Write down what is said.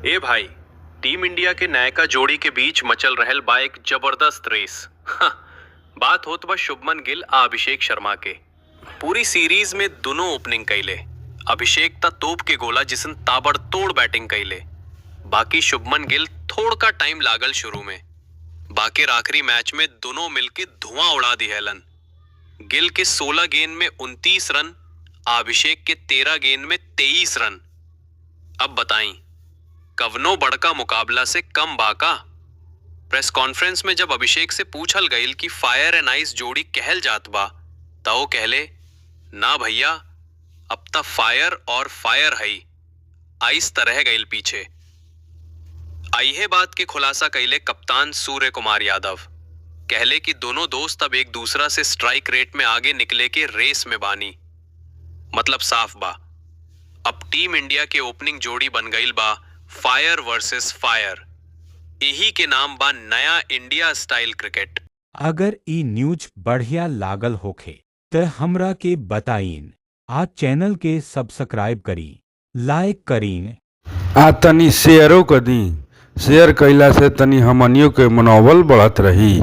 ए भाई, team India के नायका जोड़ी के बीच मचल रहल बा एक जबरदस्त रेस। हाँ, बात होत बा शुभमन गिल आ अभिषेक शर्मा के। पूरी सीरीज में दोनों ओपनिंग कैले। अभिषेक ता तोप के गोला जिसन ताबड़तोड़ बैटिंग कैले। बाकी शुभमन गिल थोड़ का टाइम लागल शुरू में, बाकी आखिरी मैच में दोनों मिलके धुआं उड़ा दिहलन। गिल के 16 गेंद में 29 रन आ अभिषेक के 13 गेंद में 23 रन। अब बताई, कवनो बड़का मुकाबला से कम बाका? प्रेस कॉन्फ्रेंस में जब अभिषेक से पूछल गईल कि फायर एंड आइस जोड़ी कहल जात बा, त ओ कहले, ना भैया, अब त फायर और फायर हई, आइस त रह गईल पीछे। आइहे बात के खुलासा कैले कप्तान सूर्य कुमार यादव। कहले कि दोनों दोस्त अब एक दूसरा से स्ट्राइक रेट में आगे निकले के रेस में बानी। मतलब साफ बा, अब टीम इंडिया के ओपनिंग जोड़ी बन गईल बा फायर वर्सेस फायर। यही के नाम बा नया इंडिया स्टाइल क्रिकेट। अगर ई न्यूज बढ़िया लागल होखे त हमरा के बताईन आ चैनल के सब्सक्राइब करी, लाइक करीन। आ तनी शेयरो कर दी। शेयर कइला से तनी हमनियो के मनोबल बढ़त रही।